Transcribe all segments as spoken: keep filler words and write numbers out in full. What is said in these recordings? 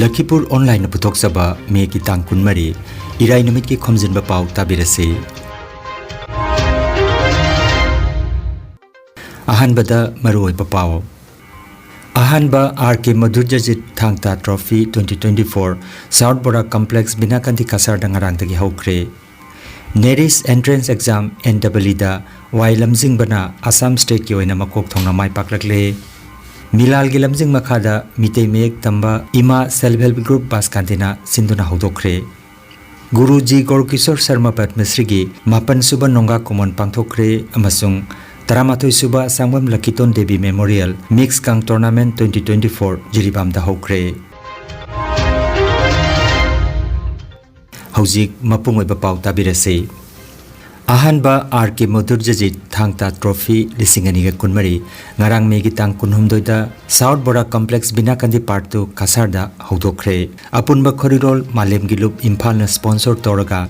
ꯂꯈꯤꯄꯨꯔ ꯑꯣꯟꯂꯥꯏꯟꯅ ꯄꯨꯊꯣꯛꯆꯕ ꯃꯦꯒꯤ ꯇꯥꯡ ꯀꯨꯟꯃꯔꯤ, ꯏꯔꯥꯏ ꯅꯨꯃꯤꯠꯀꯤ ꯈꯣꯝꯖꯤꯟꯕ ꯄꯥꯎ ꯇꯥꯕꯤꯔꯁꯤ꯫ ꯑꯍꯥꯟꯕꯗ ꯃꯔꯨꯑꯣꯏꯕ ꯄꯥꯎ꯫ ꯑꯍꯥꯟꯕ R K Madhurjit Thang Ta trophy twenty twenty-four South Bora Complex Binakandi ꯀꯁꯥꯔꯗ ꯉꯔꯥꯡꯗꯒꯤ ꯍꯧꯈ꯭ꯔꯦ꯫ NERIST entrance exam, N E E ꯗ ꯋꯥꯏ ꯂꯝꯖꯤꯡꯕꯅ ꯑꯁꯥꯝ ꯁ꯭ꯇꯦꯠꯀꯤ ꯑꯣꯏꯅ ꯃꯀꯣꯛ ꯊꯣꯡꯅ ꯃꯥꯏ ꯄꯥꯛꯂꯛꯂꯦ꯫ ꯃꯤꯂꯥꯜꯒꯤ ꯂꯝꯖꯤꯡ ꯃꯈꯥꯗ ꯃꯤꯇꯩ ꯃꯌꯦꯛ ꯇꯝꯕ ꯏꯃꯥ Self Help Group ꯕꯥꯁꯀꯥꯟꯗꯤꯅ ꯁꯤꯟꯗꯨꯅ ꯍꯧꯗꯣꯛꯈ꯭ꯔꯦ꯫ ꯒꯨꯔꯨꯖꯤ ꯒꯧꯔꯀꯤꯁꯣꯔ ꯁꯔꯃ ꯄꯗꯃꯁ꯭ꯔꯤꯒꯤ ꯃꯥꯄꯟ ꯁꯨꯕ ꯅꯣꯡꯒꯥ ꯀꯨꯃꯣꯟ ꯄꯥꯡꯊꯣꯛꯈ꯭ꯔꯦ ꯑꯃꯁꯨꯡ ꯇꯔꯥꯃꯥꯊꯣꯏ ꯁꯨꯕ ꯑꯁꯥꯡꯕꯝ ꯂꯛꯀꯤꯇꯣꯟ ꯗꯦꯕꯤ ꯃꯦꯃꯣꯔꯤꯌꯦꯜ ꯃꯤꯛꯁ ꯀꯥꯡ ꯇꯣꯔꯅꯥꯃꯦꯟꯠ twenty twenty-four ꯖꯤꯔꯤꯕꯥꯝꯗ ꯍꯧꯈ꯭ꯔꯦ꯫ ꯍꯧꯖꯤꯛ ꯃꯄꯨꯡ ꯑꯣꯏꯕ ꯄꯥꯎ ꯇꯥꯕꯤꯔꯁꯤ꯫ ꯑꯍꯥꯟꯕ R K Madhurjit Thang Ta trophy ꯂꯤꯁꯤꯡ ꯑꯅꯤꯒ ꯀꯨꯟꯃꯔꯤ ꯉꯔꯥꯡ ꯃꯦꯒꯤ ꯇꯥꯡ ꯀꯨꯟꯍꯨꯝꯗꯣꯏꯗ South Bora Complex Binakandi part two ꯀꯁꯥꯔꯗ ꯍꯧꯗꯣꯛꯈ꯭ꯔꯦ꯫ ꯑꯄꯨꯟꯕ ꯈꯣꯔꯤꯔꯣꯜ ꯃꯥꯂꯦꯝꯒꯤ ꯂꯨꯞ ꯏꯝꯐꯥꯜꯅ ꯁ꯭ꯄꯣꯟꯁꯣꯔ ꯇꯧꯔꯒ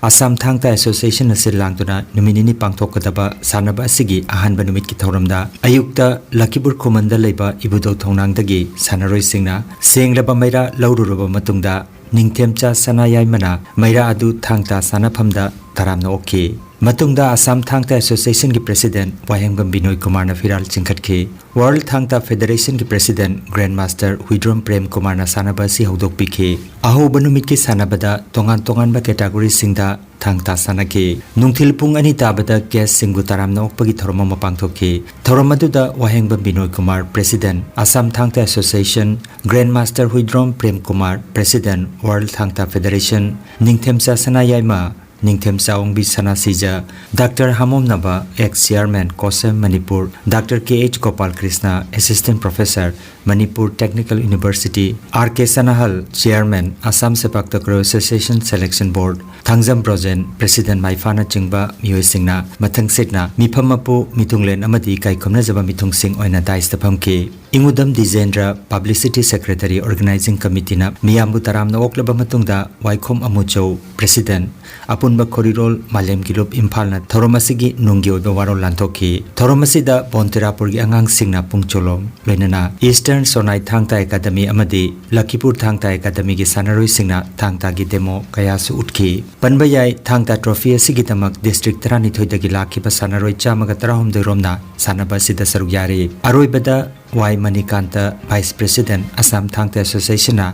ꯑꯁꯥꯝ ꯊꯥꯡ ꯇꯥ ꯑꯦꯁꯣꯁꯤꯌꯦꯁꯟꯅ ꯁꯤꯜ ꯂꯥꯡꯗꯨꯅ ꯅꯨꯃꯤꯠ ꯅꯤꯅꯤ ꯄꯥꯡꯊꯣꯛꯀꯗꯕ ꯁꯥꯟꯅꯕ ꯑꯁꯤꯒꯤ ꯑꯍꯥꯟꯕ ꯅꯨꯃꯤꯠꯀꯤ ꯊꯧꯔꯝꯗ ꯑꯌꯨꯛꯇ ꯂꯈꯤꯄꯨꯔ ꯈꯨꯃꯟꯗ ꯂꯩꯕ ꯏꯕꯨꯙꯧ ꯊꯣꯡꯅꯥꯡꯗꯒꯤ ꯁꯥꯟꯅꯔꯣꯏꯁꯤꯡꯅ ꯁꯦꯡꯂꯕ ꯃꯩꯔꯥ ꯂꯧꯔꯨꯔꯕ ꯃꯇꯨꯡꯗ ꯅꯤꯡꯊꯦꯝꯆꯥ ꯁꯅꯥꯌꯥꯏꯃꯅ ꯃꯩꯔꯥ ꯑꯗꯨ ꯊꯥꯡ ꯇꯥ ꯁꯥꯟꯅꯐꯝꯗ ꯇꯔꯥꯝꯅ ꯑꯣꯛꯈꯤ꯫ ꯃꯇꯨꯡꯗ ꯑꯁꯥꯝ ꯊꯥꯡ ꯇꯥ ꯑꯦꯁꯣꯁꯤꯌꯦꯁꯟꯒꯤ ꯄ꯭ꯔꯦꯁꯤꯗꯦꯟꯠ ꯋꯥꯍꯦꯡꯕꯝ ꯕꯤꯅꯣꯏ ꯀꯨꯃꯥꯔꯅ ꯐꯤꯔꯥꯜ ꯆꯤꯡꯈꯠꯈꯤ꯫ ꯋꯥꯔꯜꯗ ꯊꯥꯡ ꯇꯥ ꯐꯦꯗꯦꯔꯦꯁꯟꯒꯤ president grand master Huidrom Prem ꯀꯨꯃꯥꯔꯅ ꯁꯥꯟꯅꯕ ꯑꯁꯤ ꯍꯧꯗꯣꯛꯄꯤꯈꯤ꯫ ꯑꯍꯧꯕ ꯅꯨꯃꯤꯠꯀꯤ ꯁꯥꯟꯅꯕꯗ ꯇꯣꯉꯥꯟ ꯇꯣꯉꯥꯟꯕ ꯀꯦꯇꯥꯒꯣꯔꯤꯁꯤꯡꯗ ꯊꯥꯡ ꯇꯥ ꯁꯥꯟꯅꯈꯤ꯫ ꯅꯨꯡꯊꯤꯜ ꯄꯨꯡ ꯑꯅꯤ ꯇꯥꯕꯗ ꯒꯦꯁ꯭ꯠꯁꯤꯡꯕꯨ ꯇꯔꯥꯝꯅ ꯑꯣꯛꯄꯒꯤ ꯊꯧꯔꯝ ꯑꯃ ꯄꯥꯡꯊꯣꯛꯈꯤ꯫ ꯊꯧꯔꯝ ꯑꯗꯨꯗ ꯋꯥꯍꯦꯡꯕꯝ Binoy Kumar, president, Assam Thang Ta association, grand master Huidrom Prem Kumar, president, world Thang Ta federation, Ningthemcha Sanayaima, Ningthemcha Ongbi Sanasija, doctor Hamomnaba, ex chairman, Kosem Manipur, doctor K H Gopal Krishna, assistant professor, Manipur technical university, R K Sanahal, chairman, Assam sepak takraw association selection board, Thangjam Brojen, president ꯃꯥꯏꯐꯥꯅꯆꯤꯡꯕ ꯃꯤꯑꯣꯏꯁꯤꯡꯅ ꯃꯊꯪ ꯁꯤꯠꯅ ꯃꯤꯐꯝ ꯃꯄꯨ, ꯃꯤꯊꯨꯡꯂꯦꯟ ꯑꯃꯗꯤ ꯏꯀꯥꯏ ꯈꯨꯝꯅꯖꯕ ꯃꯤꯊꯨꯡꯁꯤꯡ ꯑꯣꯏꯅ ꯗꯥꯏꯁꯇ ꯐꯝꯈꯤ꯫ ꯏꯉꯨꯗꯝ ꯗꯤꯖꯦꯟꯗ꯭ꯔ, ꯄꯕ꯭ꯂꯤꯁꯤꯇꯤ ꯁꯦꯀ꯭ꯔꯦꯇꯔꯤ, ꯑꯣꯔꯒꯅꯥꯏꯖꯤꯡ ꯀꯃꯤꯇꯤꯅ ꯃꯤꯌꯥꯝꯕꯨ ꯇꯔꯥꯝꯅ ꯑꯣꯛꯂꯕ ꯃꯇꯨꯡꯗ ꯋꯥꯏꯈꯣꯝ ꯑꯃꯨꯆꯧ, ꯄ꯭ꯔꯦꯁꯤꯗꯦꯟꯠ, ꯑꯄꯨꯟ ꯑꯄꯨꯟꯕ ꯈꯣꯔꯤꯔꯣꯜ ꯃꯥꯂꯦꯝꯒꯤ ꯂꯨꯞ ꯏꯝꯐꯥꯜꯅ ꯊꯧꯔꯝ ꯑꯁꯤꯒꯤ ꯅꯨꯡꯒꯤ ꯑꯣꯏꯕ ꯋꯥꯔꯣꯜ ꯂꯥꯟꯊꯣꯛꯈꯤ꯫ ꯊꯧꯔꯝ ꯑꯁꯤꯗ ꯕꯣꯟꯇꯤꯔꯥꯄꯨꯔꯒꯤ ꯑꯉꯥꯡꯁꯤꯡꯅ ꯄꯨꯡ ꯆꯣꯂꯣꯝ, ꯂꯣꯏꯅꯅ ꯏꯁꯇꯔꯟ ꯁꯣꯅꯥꯏ ꯊꯥꯡ ꯇꯥ ꯑꯦꯀꯥꯗꯃꯤ ꯑꯃꯗꯤ ꯂꯈꯤꯄꯨꯔ ꯊꯥꯡ ꯇꯥ ꯑꯦꯀꯥꯗꯃꯤꯒꯤ ꯁꯥꯟꯅꯔꯣꯏꯁꯤꯡꯅ ꯊꯥꯡ ꯇꯥꯒꯤ ꯗꯦꯃꯣ ꯀꯌꯥꯁꯨ ꯎꯠꯈꯤ꯫ ꯄꯟꯕ ꯌꯥꯏ, ꯊꯥꯡ ꯇꯥ ꯇ꯭ꯔꯣꯐꯤ ꯑꯁꯤꯒꯤꯗꯃꯛ ꯗꯤꯁꯇ꯭ꯔꯤꯛ ꯇꯔꯥꯅꯤꯊꯣꯏꯗꯒꯤ ꯂꯥꯛꯈꯤꯕ ꯁꯥꯟꯅꯔꯣꯏ ꯆꯥꯝꯃꯒ ꯇꯔꯥꯍꯨꯝꯗꯣꯏ ꯔꯣꯝꯅ ꯁꯥꯟꯅꯕ ꯑꯁꯤꯗ ꯁꯔꯨꯛ ꯌꯥꯔꯤ꯫ ꯑꯔꯣꯏꯕꯗ ꯋꯥꯏ ꯃꯅꯤꯀꯥꯟꯇ, ꯚꯥꯏꯁ ꯄ꯭ꯔꯦꯁꯤꯗꯦꯟꯠ, ꯑꯁꯥꯝ ꯊꯥꯡ ꯇꯥ ꯑꯦꯁꯣꯁꯤꯌꯦꯁꯟꯅ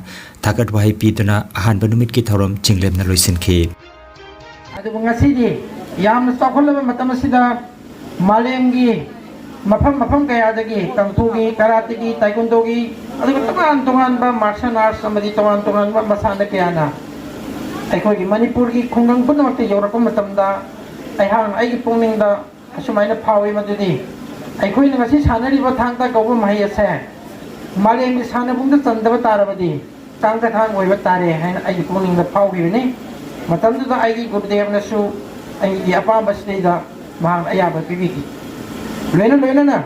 ꯊꯥꯒꯠ ꯋꯥꯍꯩ ꯄꯤꯗꯨꯅ ꯑꯍꯥꯟꯕ ꯅꯨꯃꯤꯠꯀꯤ ꯊꯧꯔꯝ ꯆꯤꯡꯂꯦꯝꯅ ꯂꯣꯏꯁꯤꯟꯈꯤ꯫ ꯑꯗꯨꯕꯨ ꯉꯁꯤꯗꯤ ꯌꯥꯝꯅ ꯆꯥꯎꯈꯠꯂꯕ ꯃꯇꯝ ꯑꯁꯤꯗ ꯃꯥꯂꯦꯝꯒꯤ ꯃꯐꯝ ꯃꯐꯝ ꯀꯌꯥꯗꯒꯤ ꯀꯪꯐꯨꯒꯤ, ꯀꯔꯥꯇꯤꯒꯤ, ꯇꯥꯏꯀꯨꯟꯗꯣꯒꯤ, ꯑꯗꯨꯒ ꯇꯣꯉꯥꯟ ꯇꯣꯉꯥꯟꯕ ꯃꯥꯔꯁꯦꯜ ꯑꯥꯔꯠꯁ ꯑꯃꯗꯤ ꯇꯣꯉꯥꯟ ꯇꯣꯉꯥꯟꯕ ꯃꯁꯥꯟꯅ ꯀꯌꯥꯅ ꯑꯩꯈꯣꯏꯒꯤ ꯃꯅꯤꯄꯨꯔꯒꯤ ꯈꯨꯡꯒꯪ ꯄꯨꯝꯅꯃꯛꯇ ꯌꯧꯔꯛꯄ ꯃꯇꯝꯗ ꯑꯩꯍꯥꯛꯅ ꯑꯩꯒꯤ ꯄꯨꯛꯅꯤꯡꯗ ꯑꯁꯨꯃꯥꯏꯅ ꯐꯥꯎꯏ, ꯃꯗꯨꯗꯤ ꯑꯩꯈꯣꯏꯅ ꯉꯁꯤ ꯁꯥꯟꯅꯔꯤꯕ ꯊꯥꯡ ꯇꯥ ꯀꯧꯕ ꯃꯍꯩ ꯑꯁꯦ ꯃꯥꯂꯦꯝꯒꯤ ꯁꯥꯟꯅꯕꯨꯡꯗ ꯆꯟꯗꯕ ꯇꯥꯔꯕꯗꯤ ꯇꯥꯡ ꯇꯊꯥꯡ ꯑꯣꯏꯕ ꯇꯥꯔꯦ ꯍꯥꯏꯅ ꯑꯩꯒꯤ ꯄꯨꯛꯅꯤꯡꯗ ꯐꯥꯎꯈꯤꯕꯅꯤ꯫ ꯃꯇꯝꯗꯨꯗ ꯑꯩꯒꯤ ꯒꯨꯔꯨꯗꯦꯕꯅꯁꯨ ꯑꯩꯒꯤ ꯑꯄꯥꯝꯕꯁꯤꯗꯩꯗ ꯃꯍꯥꯛꯅ ꯑꯌꯥꯕ ꯄꯤꯕꯤꯈꯤ꯫ ꯂꯣꯏꯅ ꯂꯣꯏꯅꯅ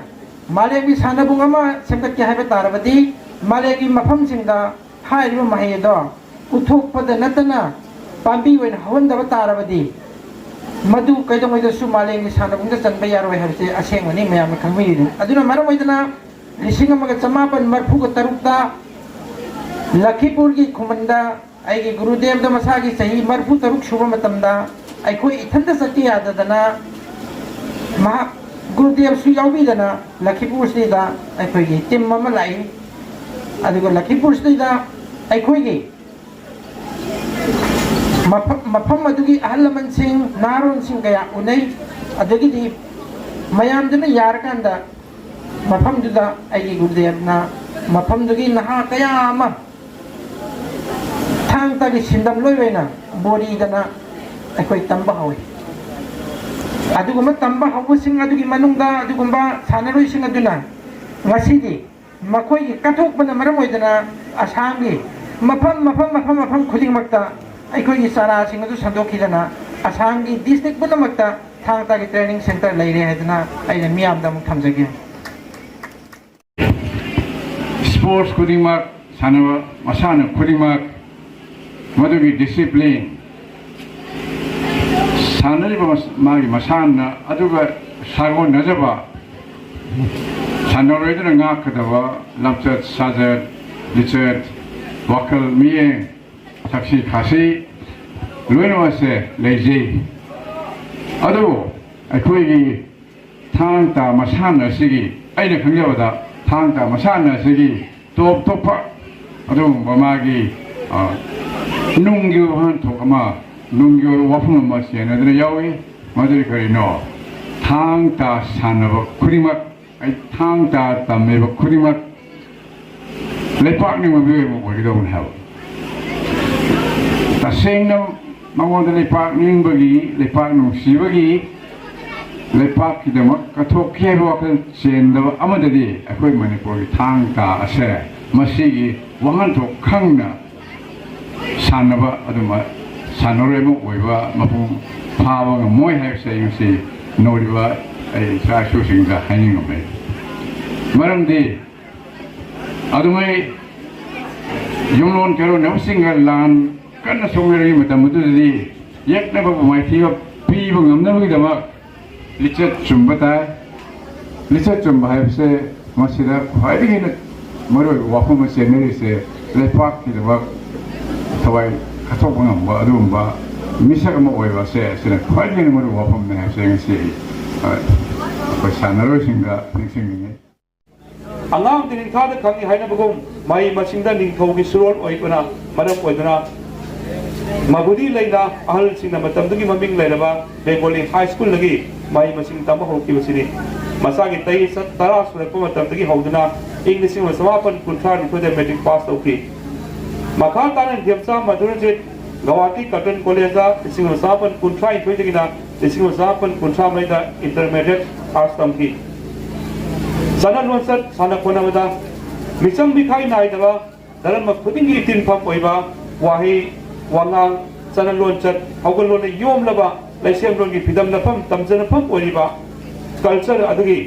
ꯃꯥꯂꯦꯝꯒꯤ ꯁꯥꯟꯅꯕꯨꯡ ꯑꯃ ꯁꯦꯝꯒꯠꯀꯦ ꯍꯥꯏꯕ ꯇꯥꯔꯕꯗꯤ ꯃꯥꯂꯦꯝꯒꯤ ꯃꯐꯝꯁꯤꯡꯗ ꯍꯥꯏꯔꯤꯕ ꯃꯍꯩ ꯑꯗꯣ ꯎꯠꯊꯣꯛꯄꯗ ꯅꯠꯇꯅ ꯄꯥꯝꯕꯤ ꯑꯣꯏꯅ ꯍꯧꯍꯟꯗꯕ ꯇꯥꯔꯕꯗꯤ ꯃꯗꯨ ꯀꯩꯗꯧꯉꯩꯗꯁꯨ ꯃꯥꯂꯦꯝꯒꯤ ꯁꯥꯟꯅꯕꯨꯡꯗ ꯆꯟꯕ ꯌꯥꯔꯣꯏ ꯍꯥꯏꯕꯁꯦ ꯑꯁꯦꯡꯕꯅꯤ, ꯃꯌꯥꯝꯅ ꯈꯪꯕꯤꯔꯤꯗꯨꯅꯤ꯫ ꯑꯗꯨꯅ ꯃꯔꯝ ꯑꯣꯏꯗꯅ ꯂꯤꯁꯤꯡ ꯑꯃꯒ ꯆꯃꯥꯄꯟ ꯃꯔꯤꯐꯨꯒ ꯇꯔꯨꯛꯇ ꯂꯈꯤꯄꯨꯔꯒꯤ ꯈꯨꯃꯟꯗ ꯑꯩꯒꯤ ꯒꯨꯔꯨꯗꯦꯕꯗ ꯃꯁꯥꯒꯤ ꯆꯍꯤ ꯃꯔꯤꯐꯨ ꯇꯔꯨꯛ ꯁꯨꯕ ꯃꯇꯝꯗ ꯑꯩꯈꯣꯏ ꯏꯊꯟꯇ ꯆꯠꯀꯦ ꯌꯥꯗꯗꯅ ꯃꯍꯥꯛ ꯒꯨꯔꯨꯗꯦꯕꯁꯨ ꯌꯥꯎꯕꯤꯗꯅ ꯂꯈꯤꯄꯨꯔꯁꯤꯗ ꯑꯩꯈꯣꯏꯒꯤ ꯇꯤꯝ ꯑꯃ ꯂꯥꯛꯏ꯫ ꯑꯗꯨꯒ ꯂꯈꯤꯄꯨꯔꯁꯤꯗ ꯑꯩꯈꯣꯏꯒꯤ ꯃꯐꯝ ꯃꯐꯝ ꯑꯗꯨꯒꯤ ꯑꯍꯜ ꯂꯃꯟꯁꯤꯡ, ꯅꯍꯥꯔꯣꯟꯁꯤꯡ ꯀꯌꯥ ꯎꯅꯩ꯫ ꯑꯗꯒꯤꯗꯤ ꯃꯌꯥꯝꯗꯨꯅ ꯌꯥꯔꯀꯥꯟꯗ ꯃꯐꯝꯗꯨꯗ ꯑꯩꯒꯤ ꯒꯨꯔꯨꯗꯦꯕꯅ ꯃꯐꯝꯗꯨꯒꯤ ꯅꯍꯥ ꯀꯌꯥ ꯑꯃ ꯊꯥꯡ ꯇꯥꯒꯤ ꯁꯤꯟꯗꯝ ꯂꯣꯏ ꯑꯣꯏꯅ ꯕꯣꯔꯤꯗꯅ ꯑꯩꯈꯣꯏ ꯇꯝꯕ ꯍꯧꯏ꯫ ꯑꯗꯨꯒꯨꯝꯕ ꯇꯝꯕ ꯍꯧꯕꯁꯤꯡ ꯑꯗꯨꯒꯤ ꯃꯅꯨꯡꯗ ꯑꯗꯨꯒꯨꯝꯕ ꯁꯥꯟꯅꯔꯣꯏꯁꯤꯡ ꯑꯗꯨꯅ ꯉꯁꯤꯗꯤ ꯃꯈꯣꯏꯒꯤ ꯀꯠꯊꯣꯛꯄꯅ ꯃꯔꯝ ꯑꯣꯏꯗꯅ ꯑꯁꯥꯝꯒꯤ ꯃꯐꯝ ꯃꯐꯝ ꯃꯐꯝ ꯃꯐꯝ ꯈꯨꯗꯤꯡꯃꯛꯇ ꯑꯩꯈꯣꯏꯒꯤ ꯆꯥꯔꯥꯁꯤꯡ ꯑꯗꯨ ꯁꯟꯗꯣꯛꯈꯤꯗꯅ ꯑꯁꯥꯝꯒꯤ ꯗꯤꯁꯇ꯭ꯔꯤꯛ ꯄꯨꯝꯅꯃꯛꯇ ꯊꯥꯡ ꯇꯥꯒꯤ ꯇ꯭ꯔꯦꯅꯤꯡ ꯁꯦꯟꯇꯔ ꯂꯩꯔꯦ ꯍꯥꯏꯗꯅ ꯑꯩꯅ ꯃꯤꯌꯥꯝꯗ ꯑꯃꯨꯛ ꯊꯝꯖꯒꯦ꯫ ꯏꯁꯄꯣꯔꯠꯁ ꯈꯨꯗꯤꯡꯃꯛ, ꯁꯥꯟꯅꯕ ꯃꯁꯥꯟꯅ ꯈꯨꯗꯤꯡꯃꯛ ꯃꯗꯨꯒꯤ ꯗꯤꯁꯤꯄ꯭ꯂꯤꯟ, ꯁꯥꯟꯅꯔꯤꯕ ꯃꯁ- ꯃꯥꯒꯤ ꯃꯁꯥꯟꯅ ꯑꯗꯨꯒ ꯁꯥꯒꯣꯟꯅꯖꯕ, ꯁꯥꯟꯅꯔꯣꯏꯗꯨꯅ ꯉꯥꯛꯀꯗꯕ ꯂꯝꯆꯠ ꯁꯥꯖꯠ, ꯂꯤꯆꯠ, ꯋꯥꯈꯜ ꯃꯤꯠꯌꯦꯡ, ꯁꯛꯁꯤ ꯈꯥꯁꯤ ꯂꯣꯏꯅꯃꯛꯁꯦ ꯂꯩꯖꯩ꯫ ꯑꯗꯨꯕꯨ ꯑꯩꯈꯣꯏꯒꯤ ꯊꯥꯡ ꯇꯥ ꯃꯁꯥꯟꯅ ꯑꯁꯤꯒꯤ, ꯑꯩꯅ ꯈꯪꯖꯕꯗ ꯊꯥꯡ ꯇꯥ ꯃꯁꯥꯟꯅ ꯑꯁꯤꯒꯤ ꯇꯣꯞ ꯇꯣꯞꯄ ꯑꯗꯨꯒꯨꯝꯕ ꯃꯥꯒꯤ, ꯑ, ꯅꯨꯡꯒꯤ ꯋꯥꯍꯟꯊꯣꯛ ꯑꯃ, ꯅꯨꯡꯒꯤ ꯑꯣꯏꯕ ꯋꯥꯐꯝ ꯑꯃ ꯆꯦꯟꯅꯗꯨꯅ ꯌꯥꯎꯏ꯫ ꯃꯗꯨꯗꯤ ꯀꯔꯤꯅꯣ? ꯊꯥꯡ ꯇꯥ ꯁꯥꯟꯅꯕ ꯈꯨꯗꯤꯡꯃꯛ, ꯑꯩ ꯊꯥꯡ ꯇꯥ ꯇꯝꯂꯤꯕ ꯈꯨꯗꯤꯡꯃꯛ ꯂꯩꯄꯥꯛ ꯅꯤꯡꯕ ꯃꯤꯑꯣꯏ ꯑꯃ ꯑꯣꯏꯒꯗꯧꯕꯅꯤ ꯍꯥꯏꯕ꯫ ꯇꯁꯦꯡꯅ ꯃꯉꯣꯟꯗ ꯂꯩꯄꯥꯛ ꯅꯤꯡꯕꯒꯤ, ꯂꯩꯄꯥꯛ ꯅꯨꯡꯁꯤꯕꯒꯤ, ꯂꯩꯄꯥꯛꯀꯤꯗꯃꯛ ꯀꯠꯊꯣꯛꯈꯤ ꯍꯥꯏꯕ ꯋꯥꯈꯜ ꯆꯦꯟꯗꯕ ꯑꯃꯗꯗꯤ ꯑꯩꯈꯣꯏ ꯃꯅꯤꯄꯨꯔꯒꯤ ꯊꯥꯡ ꯇꯥ ꯑꯁꯦ ꯃꯁꯤꯒꯤ ꯋꯥꯍꯟꯊꯣꯛ ꯈꯪꯅ ꯁꯥꯟꯅꯕ ꯑꯗꯨꯝꯕ ꯁꯥꯟꯅꯔꯣꯏ ꯑꯃ ꯑꯣꯏꯕ ꯃꯄꯨꯡ ꯐꯥꯕ ꯉꯝꯃꯣꯏ ꯍꯥꯏꯕꯁꯦ ꯑꯩ ꯉꯁꯤ ꯅꯧꯔꯤꯕ ꯑꯩ ꯏꯆꯥ ꯏꯁꯨꯁꯤꯡꯗ ꯍꯥꯏꯅꯤꯡꯉꯝꯃꯦ꯫ ꯃꯔꯝꯗꯤ ꯑꯗꯨꯉꯩ ꯌꯨꯝꯂꯣꯟ ꯀꯩꯔꯣꯟꯅꯕꯁꯤꯡꯒ ꯂꯥꯟ ꯀꯟꯅ ꯁꯣꯛꯅꯔꯤꯉꯩ ꯃꯇꯝ ꯑꯗꯨꯗꯗꯤ ꯌꯦꯛꯅꯕꯕꯨ ꯃꯥꯏꯊꯤꯕ ꯄꯤꯕ ꯉꯝꯅꯕꯒꯤꯗꯃꯛ ꯂꯤꯆꯠ ꯆꯨꯝꯕ ꯇꯥꯏ꯫ ꯂꯤꯆꯠ ꯆꯨꯝꯕ ꯍꯥꯏꯕꯁꯦ ꯃꯁꯤꯗ ꯈ꯭ꯋꯥꯏꯗꯒꯤ ꯍꯦꯟꯅ ꯃꯔꯨꯑꯣꯏꯕ ꯋꯥꯐꯝ ꯑꯃ ꯆꯦꯟꯅꯔꯤꯁꯦ ꯂꯩꯄꯥꯛꯀꯤꯗꯃꯛ ꯊꯋꯥꯏ ꯀꯠꯊꯣꯛꯄ ꯉꯝꯕ ꯑꯗꯨꯒꯨꯝꯕ ꯃꯤꯁꯛ ꯑꯃ ꯑꯣꯏꯕ ꯑꯁꯦ ꯑꯁꯤꯅ ꯈ꯭ꯋꯥꯏꯗꯒꯤ ꯍꯦꯟꯅ ꯃꯔꯨꯑꯣꯏꯕ ꯋꯥꯐꯝꯅꯤ ꯍꯥꯏꯕꯁꯦ ꯉꯁꯤ ꯑꯩ, ꯑ, ꯑꯩꯈꯣꯏ ꯁꯥꯟꯅꯔꯣꯏꯁꯤꯡꯗ ꯅꯤꯡꯁꯤꯡꯅꯤꯡꯉꯤ꯫ ꯑꯉꯥꯡꯗꯤ ꯅꯤꯡꯊꯥꯗ ꯈꯪꯉꯤ ꯍꯥꯏꯅꯕꯒꯨꯝ, ꯃꯍꯩ ꯃꯁꯤꯡꯗ ꯅꯤꯡꯊꯧꯒꯤ ꯁꯨꯔꯣꯜ ꯑꯣꯏꯕꯅ ꯃꯔꯝ ꯑꯣꯏꯗꯨꯅ, ꯃꯒꯨꯗꯤ ꯂꯩꯅ ꯑꯍꯜꯁꯤꯡꯅ ꯃꯇꯝꯗꯨꯒꯤ ꯃꯃꯤꯡ ꯂꯩꯔꯕ ꯕꯦꯡꯒꯣꯂꯤ ꯍꯥꯏ ꯁ꯭ꯀꯨꯜꯗꯒꯤ ꯃꯍꯩ ꯃꯁꯤꯡ ꯇꯝꯕ ꯍꯧꯔꯛꯈꯤꯕꯁꯤꯅꯤ꯫ ꯃꯁꯥꯒꯤ ꯆꯍꯤ ꯆ-, ꯇꯔꯥ ꯁꯨꯔꯛꯄ ꯃꯇꯝꯗꯒꯤ ꯍꯧꯗꯨꯅ ꯏꯪ ꯂꯤꯁꯤꯡ ꯑꯃ ꯆꯃꯥꯄꯟ ꯀꯨꯟꯊ꯭ꯔꯥ ꯅꯤꯊꯣꯏꯗ ꯃꯦꯇ꯭ꯔꯤꯛ ꯄꯥꯁ ꯇꯧꯈꯤ꯫ ꯃꯈꯥ ꯇꯥꯅ ꯅꯤꯡꯊꯦꯝꯆꯥ ꯃꯙꯨꯔꯖꯤꯠ ꯒꯧꯍꯥꯇꯤ ꯀꯇꯟ ꯀꯣꯂꯦꯖꯇ ꯂꯤꯁꯤꯡ ꯑꯃ ꯆꯃꯥꯄꯟ ꯀꯨꯟꯊ꯭ꯔꯥ ꯅꯤꯊꯣꯏꯗꯒꯤꯅ ꯂꯤꯁꯤꯡ ꯑꯃ ꯆꯃꯥꯄꯟ ꯀꯨꯟꯊ꯭ꯔꯥ ꯃꯔꯤꯗ ꯏꯟꯇꯔꯃꯦꯗꯤꯌꯦꯠ ꯑꯥꯔꯠꯁ ꯇꯝꯈꯤ꯫ ꯆꯠꯅ ꯂꯣꯟꯆꯠ ꯁꯥꯟꯅ ꯈꯣꯠꯅꯕꯗ ꯃꯤꯆꯪ ꯃꯤꯈꯥꯏ ꯅꯥꯏꯗꯕ ꯙꯔꯃ ꯈꯨꯗꯤꯡꯒꯤ ꯇꯤꯟꯐꯝ ꯑꯣꯏꯕ ꯋꯥꯍꯩ, ꯋꯥꯉꯥꯡ, ꯆꯠꯅ ꯂꯣꯟꯆꯠ, ꯊꯧꯒꯜꯂꯣꯟꯅ ꯌꯣꯝꯂꯕ ꯂꯩꯁꯦꯝꯂꯣꯟꯒꯤ ꯐꯤꯗꯝꯅꯐꯝ, ꯇꯝꯖꯅꯐꯝ ꯑꯣꯏꯔꯤꯕ ꯀꯜꯆꯔ ꯑꯗꯨꯒꯤ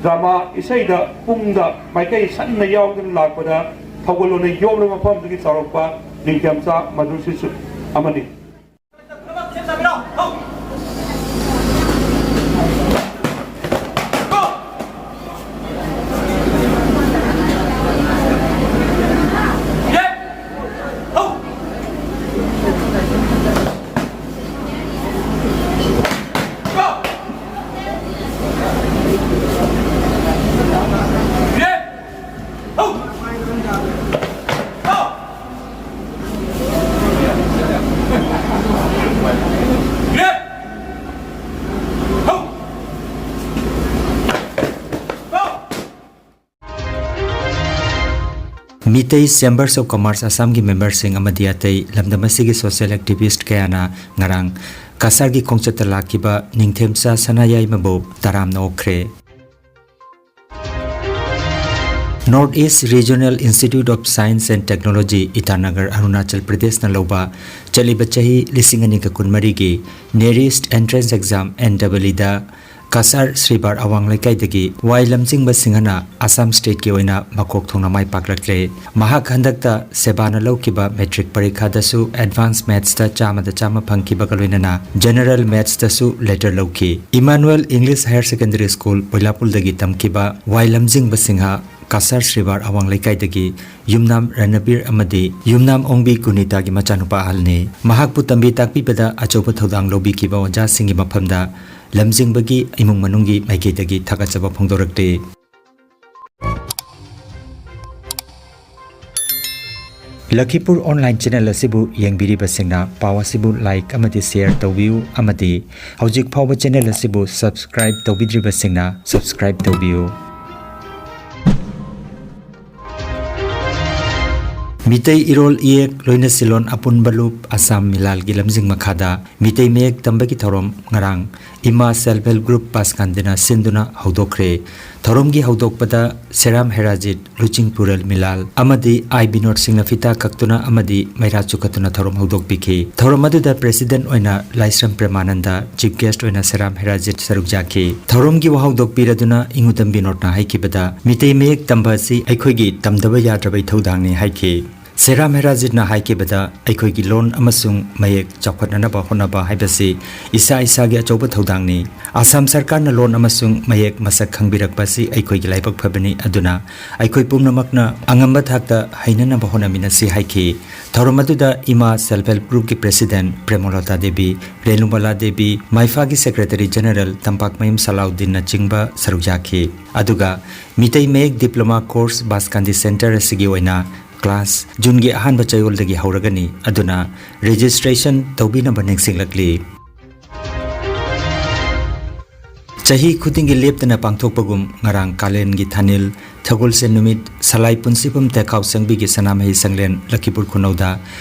ꯗ꯭ꯔꯃꯥ, ꯏꯁꯩꯗ, ꯄꯨꯡꯗ ꯃꯥꯏꯀꯩ ꯁꯟꯅ ꯌꯥꯎꯗꯨꯅ ꯂꯥꯛꯄꯗ ꯊꯧꯒꯜꯂꯣꯟꯅ ꯌꯣꯝꯂꯕ ꯃꯐꯝ ꯑꯗꯨꯒꯤ ꯆꯥꯎꯔꯛꯄ ꯅꯤꯡꯊꯦꯝꯆꯥ ꯃꯙꯨꯔꯖꯤꯠꯁꯨ ꯑꯃꯅꯤ꯫ ꯃꯤꯇꯩ Chambers of Commerce ꯑꯁꯥꯝꯒꯤ memberꯁꯤꯡ ꯑꯃꯗꯤ ꯑꯇꯩ ꯂꯝꯗꯝ ꯑꯁꯤꯒꯤ social activist ꯀꯌꯥꯅ ꯉꯔꯥꯡ ꯀꯁꯥꯔꯒꯤ ꯈꯣꯡꯆꯠꯇ ꯂꯥꯛꯈꯤꯕ ꯅꯤꯡꯊꯦꯝꯆꯥ ꯁꯅꯥꯌꯥꯏꯃꯕꯨ ꯇꯔꯥꯝꯅ ꯑꯣꯛꯈ꯭ꯔꯦ꯫ North East Regional Institute of Science and Technology, Itanagar, Arunachal ꯄ꯭ꯔꯗꯦꯁꯅ ꯂꯧꯕ ꯆꯠꯂꯤꯕ ꯆꯍꯤ ꯂꯤꯁꯤꯡ ꯑꯅꯤꯒ ꯀꯨꯟꯃꯔꯤꯒꯤ NERIST Entrance Exam, NEET ꯗ ꯀꯁꯥꯔ ꯁ꯭ꯔꯤꯕꯥꯔ ꯑꯋꯥꯡ ꯂꯩꯀꯥꯏꯗꯒꯤ ꯋꯥꯏ ꯂꯝꯖꯤꯡꯕ ꯁꯤꯡꯍꯅ ꯑꯁꯥꯝ stateꯀꯤ ꯑꯣꯏꯅ ꯃꯀꯣꯛ ꯊꯣꯡꯅ ꯃꯥꯏ ꯄꯥꯛꯂꯛꯂꯦ꯫ ꯃꯍꯥꯛ ꯍꯟꯗꯛꯇ ꯁꯦꯕꯥꯅ ꯂꯧꯈꯤꯕ matric ꯄꯔꯤꯈꯥꯗꯁꯨ advance mathsꯇ ꯆꯥꯝꯃꯗ ꯆꯥꯝꯃ ꯐꯪꯈꯤꯕꯒ ꯂꯣꯏꯅꯅ general mathsꯇꯁꯨ letter ꯂꯧꯈꯤ꯫ Emmanuel English Higher Secondary School, ꯕꯣꯏꯂꯥꯄꯨꯜꯗꯒꯤ ꯇꯝꯈꯤꯕ ꯋꯥꯏ ꯂꯝꯖꯤꯡꯕ ꯁꯤꯡꯍ ꯀꯁꯥꯔ ꯁ꯭ꯔꯤꯕꯥꯔ ꯑꯋꯥꯡ ꯂꯩꯀꯥꯏꯗꯒꯤ ꯌꯨꯝꯅꯥꯝ ꯔꯅꯕꯤꯔ ꯑꯃꯗꯤ ꯌꯨꯝꯅꯥꯝ ꯑꯣꯡꯕꯤ ꯒꯨꯅꯤꯇꯥꯒꯤ ꯃꯆꯥꯅꯨꯄꯥ ꯑꯍꯜꯅꯤ꯫ ꯃꯍꯥꯛꯄꯨ ꯇꯝꯕꯤ ꯇꯥꯛꯄꯤꯕꯗ ꯑꯆꯧꯕ ꯊꯧꯗꯥꯡ ꯂꯧꯕꯤꯈꯤꯕ ꯑꯣꯖꯥꯁꯤꯡꯒꯤ ꯃꯐꯝꯗ ꯂꯝꯖꯤꯡꯕꯒꯤ ꯏꯃꯨꯡ ꯃꯅꯨꯡꯒꯤ ꯃꯥꯏꯀꯩꯗꯒꯤ ꯊꯥꯒꯠꯆꯕ ꯐꯣꯡꯗꯣꯔꯛꯂꯤ꯫ ꯂꯈꯤꯄꯨꯔ online channel ꯑꯁꯤꯕꯨ ꯌꯦꯡꯕꯤꯔꯤꯕꯁꯤꯡꯅ ꯄꯥꯎ ꯑꯁꯤꯕꯨ like ꯑꯃꯗꯤ share ꯇꯧꯕꯤꯌꯨ, ꯑꯃꯗꯤ ꯍꯧꯖꯤꯛ ꯐꯥꯎꯕ channel ꯑꯁꯤꯕꯨ subscribe ꯇꯧꯕꯤꯗ꯭ꯔꯤꯕꯁꯤꯡꯅ subscribe ꯇꯧꯕꯤꯌꯨ꯫ ꯃꯤꯇꯩ ꯏꯔꯣꯜ ꯏꯌꯦꯛ ꯂꯣꯏꯅꯁꯤꯂꯣꯟ ꯑꯄꯨꯟꯕ ꯂꯨꯞ ꯑꯁꯥꯝ ꯃꯤꯂꯥꯜꯒꯤ ꯂꯝꯖꯤꯡ ꯃꯈꯥꯗ ꯃꯤꯇꯩ ꯃꯌꯦꯛ ꯇꯝꯕꯒꯤ ꯊꯧꯔꯝ ꯉꯔꯥꯡ ꯏꯃꯥ Self Help Group ꯕꯥꯁꯀꯥꯟꯗꯤꯅ ꯁꯤꯟꯗꯨꯅ ꯍꯧꯗꯣꯛꯈ꯭ꯔꯦ꯫ ꯊꯧꯔꯝꯒꯤ ꯍꯧꯗꯣꯛꯄꯗ ꯁꯦꯔꯥꯝ ꯍꯦꯔꯥꯖꯤꯠ, ꯂꯨꯆꯤꯡꯄꯨꯔꯦꯜ ꯃꯤꯂꯥꯜ ꯑꯃꯗꯤ ꯑꯥꯏ ꯕꯤꯅꯣꯗ ꯁꯤꯡꯅ ꯐꯤꯇꯥ ꯀꯛꯇꯨꯅ ꯑꯃꯗꯤ ꯃꯩꯔꯥ ꯆꯨꯈꯠꯇꯨꯅ ꯊꯧꯔꯝ ꯍꯧꯗꯣꯛꯄꯤꯈꯤ꯫ ꯊꯧꯔꯝ ꯑꯗꯨꯗ president ꯑꯣꯏꯅ ꯂꯥꯏꯁ꯭ꯔꯝ ꯄ꯭ꯔꯦꯃꯥꯅꯟꯗ, chief guest ꯑꯣꯏꯅ ꯁꯦꯔꯥꯝ ꯍꯦꯔꯥꯖꯤꯠ ꯁꯔꯨꯛ ꯌꯥꯈꯤ꯫ ꯊꯧꯔꯝꯒꯤ ꯋꯥꯍꯧꯗꯣꯛ ꯄꯤꯔꯗꯨꯅ ꯏꯉꯨꯗꯝ ꯕꯤꯅꯣꯗꯅ ꯍꯥꯏꯈꯤꯕꯗ, ꯃꯤꯇꯩ ꯃꯌꯦꯛ ꯇꯝꯕ ꯑꯁꯤ ꯑꯩꯈꯣꯏꯒꯤ ꯇꯝꯗꯕ ꯌꯥꯗ꯭ꯔꯕ ꯏꯊꯧꯗꯥꯡꯅꯤ ꯍꯥꯏꯈꯤ꯫ ꯁꯦꯔꯥꯝ ꯍꯦꯔꯥꯖꯤꯠꯅ ꯍꯥꯏꯈꯤꯕꯗ, ꯑꯩꯈꯣꯏꯒꯤ ꯂꯣꯟ ꯑꯃꯁꯨꯡ ꯃꯌꯦꯛ ꯆꯥꯎꯈꯠꯅꯅꯕ ꯍꯣꯠꯅꯕ ꯍꯥꯏꯕꯁꯤ ꯏꯁꯥ ꯏꯁꯥꯒꯤ ꯑꯆꯧꯕ ꯊꯧꯗꯥꯡꯅꯤ꯫ ꯑꯁꯥꯝ ꯁꯔꯀꯥꯔꯅ ꯂꯣꯟ ꯑꯃꯁꯨꯡ ꯃꯌꯦꯛ ꯃꯁꯛ ꯈꯪꯕꯤꯔꯛꯄ ꯑꯁꯤ ꯑꯩꯈꯣꯏꯒꯤ ꯂꯥꯏꯕꯛ ꯐꯕꯅꯤ꯫ ꯑꯗꯨꯅ ꯑꯩꯈꯣꯏ ꯄꯨꯝꯅꯃꯛꯅ ꯑꯉꯝꯕ ꯊꯥꯛꯇ ꯍꯩꯅꯅꯕ ꯍꯣꯠꯅꯃꯤꯟꯅꯁꯤ ꯍꯥꯏꯈꯤ꯫ ꯊꯧꯔꯝ ꯑꯗꯨꯗ ꯏꯃꯥ Self Help Groupꯀꯤ president ꯄ꯭ꯔꯦꯃꯣꯂꯇꯥ Devi, Renubala Devi, ꯃꯥꯏꯐꯥꯒꯤ secretary general ꯇꯝꯄꯥꯛꯃꯌꯨꯝ ꯁꯂꯥꯎꯗꯤꯟꯅꯆꯤꯡꯕ ꯁꯔꯨꯛ ꯌꯥꯈꯤ꯫ ꯑꯗꯨꯒ ꯃꯤꯇꯩ ꯃꯌꯦꯛ diploma course ꯕꯥꯁꯀꯥꯟꯗꯤ centre ꯑꯁꯤꯒꯤ ꯑꯣꯏꯅ class Juneꯒꯤ ꯑꯍꯥꯟꯕ ꯆꯌꯣꯜꯗꯒꯤ ꯍꯧꯔꯒꯅꯤ, ꯑꯗꯨꯅ registration ꯇꯧꯕꯤꯅꯕ ꯅꯤꯡꯁꯤꯡꯂꯛꯂꯤ꯫ ꯆꯍꯤ ꯈꯨꯗꯤꯡꯒꯤ ꯂꯦꯞꯇꯅ ꯄꯥꯡꯊꯣꯛꯄꯒꯨꯝ ꯉꯔꯥꯡ ꯀꯥꯂꯦꯟꯒꯤ ꯊꯥꯅꯤꯜ ꯁꯒꯣꯜꯁꯦꯟ ꯅꯨꯃꯤꯠ ꯁꯂꯥꯏ ꯄꯨꯟꯁꯤꯐꯝ ꯇꯦꯈꯥꯎ ꯆꯪꯕꯤꯒꯤ ꯁꯅꯥꯃꯍꯤ ꯁꯪꯂꯦꯟ ꯂꯛꯈꯤꯄꯨꯔ ꯈꯨꯅꯧꯗ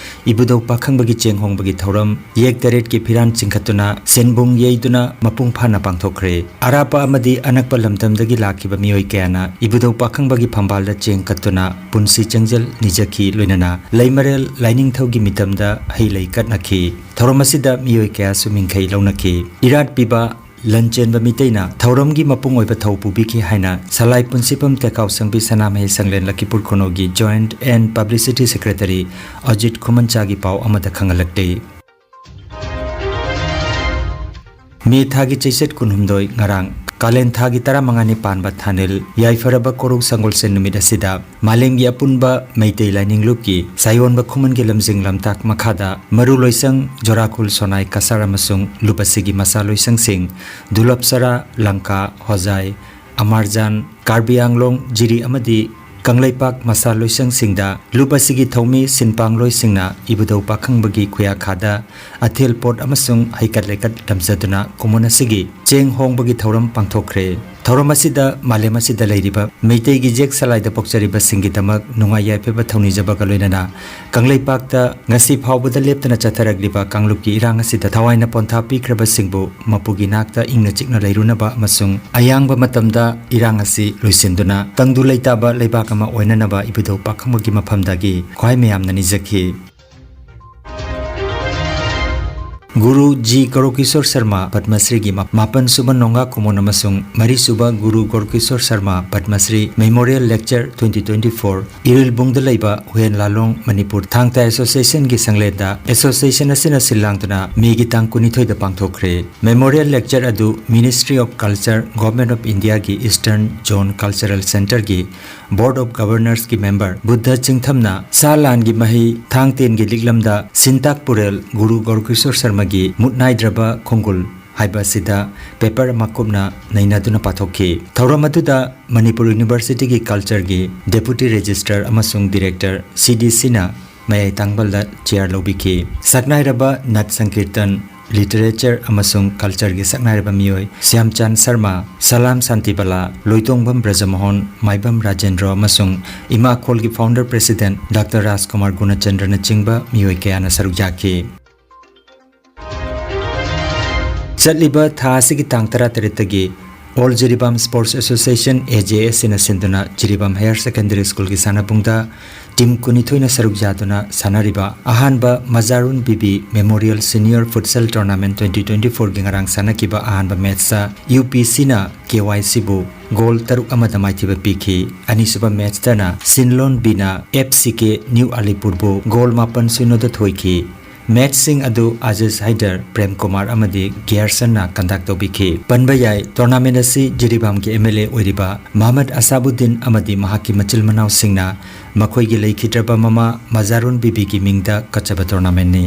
ꯏꯕꯨꯙꯧ ꯄꯥꯈꯪꯕꯒꯤ ꯆꯦꯡ ꯍꯣꯡꯕꯒꯤ ꯊꯧꯔꯝ ꯌꯦꯛ ꯇꯔꯦꯠꯀꯤ ꯐꯤꯔꯥꯟ ꯆꯤꯡꯈꯠꯇꯨꯅ ꯁꯦꯟꯕꯨꯡ ꯌꯩꯗꯨꯅ ꯃꯄꯨꯡ ꯐꯥꯅ ꯄꯥꯡꯊꯣꯛꯈ꯭ꯔꯦ꯫ ꯑꯔꯥꯞꯄ ꯑꯃꯗꯤ ꯑꯅꯛꯄ ꯂꯝꯗꯝꯗꯒꯤ ꯂꯥꯛꯈꯤꯕ ꯃꯤꯑꯣꯏ ꯀꯌꯥꯅ ꯏꯕꯨꯙꯧ ꯄꯥꯈꯪꯕꯒꯤ ꯐꯝꯕꯥꯜꯗ ꯆꯦꯡ ꯀꯠꯇꯨꯅ ꯄꯨꯟꯁꯤ ꯆꯪꯖꯜ ꯅꯤꯖꯈꯤ꯫ ꯂꯣꯏꯅꯅ ꯂꯩꯃꯔꯦꯜ ꯂꯥꯏꯅꯤꯡꯊꯧꯒꯤ ꯃꯤꯇꯝꯗ ꯍꯩ ꯂꯩ ꯀꯠꯅꯈꯤ꯫ ꯊꯧꯔꯝ ꯑꯁꯤꯗ ꯃꯤꯑꯣꯏ ꯀꯌꯥꯁꯨ ꯃꯤꯡꯈꯩ ꯂꯧꯅꯈꯤ꯫ ꯏꯔꯥꯠ ꯄꯤꯕ ꯂꯟꯆꯦꯟꯕ ꯃꯤꯇꯩꯅ ꯊꯧꯔꯝꯒꯤ ꯃꯄꯨꯡ ꯑꯣꯏꯕ ꯊꯧ ꯄꯨꯕꯤꯈꯤ ꯍꯥꯏꯅ ꯁꯂꯥꯏ ꯄꯨꯟꯁꯤꯐꯝ ꯇꯦꯈꯥꯎ ꯁꯪꯕꯤ ꯁꯅꯥꯃꯍꯤ ꯁꯪꯂꯦꯟ ꯂꯛꯈꯤꯄꯨꯔ ꯈꯨꯅꯧꯒꯤ Joint and Publicity Secretary Ajit ꯈꯨꯃꯟꯆꯥꯒꯤ ꯄꯥꯎ ꯑꯃꯗ ꯈꯪꯍꯜꯂꯛꯂꯤ꯫ ꯃꯦ ꯊꯥꯒꯤ ꯆꯩꯆꯠ ꯀꯨꯟꯍꯨꯝꯗꯣꯏ ꯉꯔꯥꯡ ꯀꯥꯂꯦꯟ ꯊꯥꯒꯤ ꯇꯔꯥꯃꯉꯥꯅꯤ ꯄꯥꯟꯕ ꯊꯥꯅꯤꯜ ꯌꯥꯏꯐꯔꯕ ꯀꯣꯔꯧ ꯁꯪꯒꯣꯜꯁꯦꯟ ꯅꯨꯃꯤꯠ ꯑꯁꯤꯗ ꯃꯥꯂꯦꯝꯒꯤ ꯑꯄꯨꯟꯕ ꯃꯩꯇꯩ ꯂꯥꯏꯅꯤꯡ ꯂꯨꯞꯀꯤ ꯆꯥꯌꯣꯟꯕ ꯈꯨꯃꯟꯒꯤ ꯂꯝꯖꯤꯡ ꯂꯝꯇꯥꯛ ꯃꯈꯥꯗ ꯃꯔꯨ ꯂꯣꯏꯁꯪ, ꯖꯣꯔꯥꯈꯨꯜ, ꯁꯣꯅꯥꯏ, ꯀꯁꯥꯔ ꯑꯃꯁꯨꯡ ꯂꯨꯞ ꯑꯁꯤꯒꯤ ꯃꯁꯥ ꯂꯣꯏꯁꯪꯁꯤꯡ, ꯗꯨꯂꯞꯁꯔꯥ, ꯂꯪꯀꯥ, ꯍꯣꯖꯥꯏ, ꯑꯃꯥꯔꯖꯥꯟ, ꯀꯥꯔꯕꯤ ꯑꯪꯂꯣꯡ, ꯖꯤꯔꯤ ꯑꯃꯗꯤ ꯀꯪꯂꯩꯄꯥꯛ ꯃꯁꯥ ꯂꯣꯏꯁꯪꯁꯤꯡꯗ ꯂꯨꯞ ꯑꯁꯤꯒꯤ ꯊꯧꯃꯤ ꯁꯤꯟꯄꯥꯡꯂꯣꯏꯁꯤꯡꯅ ꯏꯕꯨꯙꯧ ꯄꯥꯈꯪꯕꯒꯤ ꯈꯨꯌꯥꯈꯥꯗ ꯑꯊꯦꯜ ꯄꯣꯠ ꯑꯃꯁꯨꯡ ꯍꯩꯀꯠ ꯂꯩꯀꯠ ꯇꯝꯖꯗꯨꯅ ꯀꯨꯝꯑꯣꯟ ꯑꯁꯤꯒꯤ ꯆꯦꯡ ꯍꯣꯡꯕꯒꯤ ꯊꯧꯔꯝ ꯄꯥꯡꯊꯣꯛꯈ꯭ꯔꯦ꯫ ꯊꯧꯔꯝ ꯑꯁꯤꯗ ꯃꯥꯂꯦꯝ ꯑꯁꯤꯗ ꯂꯩꯔꯤꯕ ꯃꯩꯇꯩꯒꯤ ꯌꯦꯛ ꯁꯂꯥꯏꯗ ꯄꯣꯛꯆꯔꯤꯕꯁꯤꯡꯒꯤꯗꯃꯛ ꯅꯨꯡꯉꯥꯏ ꯌꯥꯏꯐꯕ ꯊꯧꯅꯤꯖꯕꯒ ꯂꯣꯏꯅꯅ ꯀꯪꯂꯩꯄꯥꯛꯇ ꯉꯁꯤ ꯐꯥꯎꯕꯗ ꯂꯦꯞꯇꯅ ꯆꯠꯊꯔꯛꯂꯤꯕ ꯀꯥꯡꯂꯨꯞꯀꯤ ꯏꯔꯥꯡ ꯑꯁꯤꯗ ꯊꯋꯥꯏꯅ ꯄꯣꯟꯊꯥ ꯄꯤꯈ꯭ꯔꯕꯁꯤꯡꯕꯨ ꯃꯄꯨꯒꯤ ꯅꯥꯛꯇ ꯏꯪꯅ ꯆꯤꯛꯅ ꯂꯩꯔꯨꯅꯕ ꯑꯃꯁꯨꯡ ꯑꯌꯥꯡꯕ ꯃꯇꯝꯗ ꯏꯔꯥꯡ ꯑꯁꯤ ꯂꯣꯏꯁꯤꯟꯗꯨꯅ ꯇꯪꯗꯨ ꯂꯩꯇꯥꯕ ꯂꯩꯕꯥꯛ ꯑꯃ ꯑꯣꯏꯅꯅꯕ ꯏꯕꯨꯙꯧ ꯄꯥꯈꯪꯕꯒꯤ ꯃꯐꯝꯗꯒꯤ ꯈ꯭ꯋꯥꯏ ꯃꯌꯥꯝꯅ ꯅꯤꯖꯈꯤ꯫ ꯒꯨꯔꯨ ꯖꯤ ꯒꯧꯔꯀꯤꯁꯣꯔ ꯁꯔꯃ ꯄꯗꯃꯁ꯭ꯔꯤꯒꯤ ꯃ-, ꯃꯥꯄꯟ ꯁꯨꯕ ꯅꯣꯡꯒꯥ ꯀꯨꯃꯣꯟ ꯑꯃꯁꯨꯡ ꯃꯔꯤ ꯁꯨꯕ ꯒꯨꯔꯨ ꯒꯧꯔꯀꯤꯁꯣꯔ Sharma Padma Shri Memorial Lecture twenty twenty-four ꯏꯔꯤꯜꯕꯨꯡꯗ ꯂꯩꯕ ꯍꯨꯌꯦꯟ ꯂꯥꯂꯣꯡ ꯃꯅꯤꯄꯨꯔ ꯊꯥꯡ ꯇꯥ Association ꯒꯤ ꯁꯪꯂꯦꯟꯗ Association ꯑꯁꯤꯅ ꯁꯤꯜ ꯂꯥꯡꯗꯨꯅ ꯃꯦꯒꯤ ꯇꯥꯡ ꯀꯨꯟꯅꯤꯊꯣꯏꯗ ꯄꯥꯡꯊꯣꯛꯈ꯭ꯔꯦ꯫ Memorial Lecture ꯑꯗꯨ Ministry of Culture, Government of India ꯒꯤ Eastern Zone Cultural Centre ꯒꯤ Board of Governors ꯀꯤ member ꯕꯨꯙ ꯆꯤꯡꯊꯝꯅ ꯁꯥ ꯂꯥꯟꯒꯤ ꯃꯍꯩ ꯊꯥꯡ ꯇꯦꯟꯒꯤ ꯂꯤꯛꯂꯝꯗ ꯁꯤꯟꯇꯥꯛ ꯄꯨꯔꯦꯜ ꯒꯨꯔꯨ ꯒꯧꯔꯀꯤꯁꯣꯔ ꯁꯔꯃꯒꯤ ꯃꯨꯠ ꯅꯥꯏꯗ꯭ꯔꯕ ꯈꯣꯡꯒꯨꯜ ꯍꯥꯏꯕ ꯑꯁꯤꯗ paper ꯑꯃ ꯀꯨꯞꯅ ꯅꯩꯅꯗꯨꯅ ꯄꯥꯊꯣꯛꯈꯤ꯫ ꯊꯧꯔꯝ ꯑꯗꯨꯗ ꯃꯅꯤꯄꯨꯔ University ꯒꯤ Culture ꯒꯤ Deputy Registrar ꯑꯃꯁꯨꯡ Director ꯁꯤ ꯗꯤ ꯁꯤꯅ ꯃꯌꯥꯏ ꯇꯥꯡꯕꯜꯗ chair ꯂꯧꯕꯤꯈꯤ꯫ ꯁꯛꯅꯥꯏꯔꯕ ꯅꯠ ꯁꯪꯀꯤꯔꯇꯟ, ꯂꯤꯇꯔꯦꯆꯔ ꯑꯃꯁꯨꯡ ꯀꯜꯆꯔꯒꯤ ꯁꯛꯅꯥꯏꯔꯕ ꯃꯤꯑꯣꯏ ꯁ꯭ꯌꯥꯝꯆꯥꯟ ꯁꯔꯃ, ꯁꯂꯥꯝ ꯁꯥꯟꯇꯤꯕꯂꯥ, ꯂꯣꯏꯇꯣꯡꯕꯝ ꯕ꯭ꯔꯖꯃꯣꯍꯟ, ꯃꯥꯏꯕꯝ ꯔꯥꯖꯦꯟꯗ꯭ꯔꯣ ꯑꯃꯁꯨꯡ ꯏꯃꯥꯈꯣꯜꯒꯤ ꯐꯥꯎꯟꯗꯔ ꯄ꯭ꯔꯦꯁꯤꯗꯦꯟꯠ ꯗꯥꯛꯇꯔ ꯔꯥꯖꯀꯨꯃꯥꯔ ꯒꯨꯅꯆꯟꯗ꯭ꯔꯅꯆꯤꯡꯕ ꯃꯤꯑꯣꯏ ꯀꯌꯥꯅ ꯁꯔꯨꯛ ꯌꯥꯈꯤ꯫ ꯆꯠꯂꯤꯕ ꯊꯥ ꯑꯁꯤꯒꯤ ꯇꯥꯡ ꯇꯔꯥꯇꯔꯦꯠꯇꯒꯤ All Jiribam Sports Association, A J S ꯁꯤꯅ ꯁꯤꯟꯗꯨꯅ ꯖꯤꯔꯤꯕꯥꯝ ꯍꯥꯌꯔ ꯁꯦꯀꯦꯟꯗꯔꯤ ꯁ꯭ꯀꯨꯜꯒꯤ ꯁꯥꯟꯅꯄꯨꯡꯗ ꯇꯤꯝ ꯀꯨꯟꯅꯤꯊꯣꯏꯅ ꯁꯔꯨꯛ ꯌꯥꯗꯨꯅ ꯁꯥꯟꯅꯔꯤꯕ ꯑꯍꯥꯟꯕ ꯃꯖꯥꯔꯨꯟ ꯕꯤꯕꯤ ꯃꯦꯃꯣꯔꯤꯌꯦꯜ ꯁꯤꯅꯤꯌꯔ ꯐꯨꯠꯁꯦꯜ ꯇꯣꯔꯅꯥꯃꯦꯟꯠ twenty twenty-fourꯒꯤ ꯉꯔꯥꯡ ꯁꯥꯟꯅꯈꯤꯕ ꯑꯍꯥꯟꯕ ꯃꯦꯠꯆꯇ ꯌꯨ ꯄꯤ ꯁꯤꯅ ꯀꯦ ꯋꯥꯏ ꯁꯤꯕꯨ ꯒꯣꯜ ꯇꯔꯨꯛ ꯑꯃꯗ ꯃꯥꯏꯊꯤꯕ ꯄꯤꯈꯤ꯫ ꯑꯅꯤꯁꯨꯕ ꯃꯦꯠꯆꯇꯅ ꯁꯤꯟꯂꯣꯟ ꯕꯤꯅ ꯑꯦꯐ ꯁꯤ ꯀꯦ ꯅ꯭ꯌꯨ ꯑꯂꯤꯄꯨꯔꯕꯨ ꯒꯣꯜ ꯃꯥꯄꯟ ꯁꯤꯅꯣꯗ ꯊꯣꯏꯈꯤ꯫ ꯃꯦꯠꯆꯁꯤꯡ ꯑꯗꯨ ꯑꯖꯤꯖ ꯍꯥꯏꯗꯔ, ꯄ꯭ꯔꯦꯝ ꯀꯨꯃꯥꯔ ꯑꯃꯗꯤ ꯒꯤꯌꯔꯁꯟꯅ ꯀꯟꯗꯛ ꯇꯧꯕꯤꯈꯤ꯫ ꯄꯟꯕ ꯌꯥꯏ, ꯇꯣꯔꯅꯥꯃꯦꯟꯠ ꯑꯁꯤ ꯖꯤꯔꯤꯕꯥꯝꯒꯤ ꯑꯦꯝ ꯑꯦꯜ ꯑꯦ ꯑꯣꯏꯔꯤꯕ ꯃꯍꯃꯗ ꯑꯁꯥꯕꯨꯗꯗꯤꯟ ꯑꯃꯗꯤ ꯃꯍꯥꯛꯀꯤ ꯃꯆꯤꯜ ꯃꯅꯥꯎꯁꯤꯡꯅ ꯃꯈꯣꯏꯒꯤ ꯂꯩꯈꯤꯗ꯭ꯔꯕ ꯃꯃꯥ ꯃꯖꯥꯔꯨꯟ ꯕꯤꯕꯤꯒꯤ ꯃꯤꯡꯗ ꯀꯠꯆꯕ ꯇꯣꯔꯅꯥꯃꯦꯟꯠꯅꯤ꯫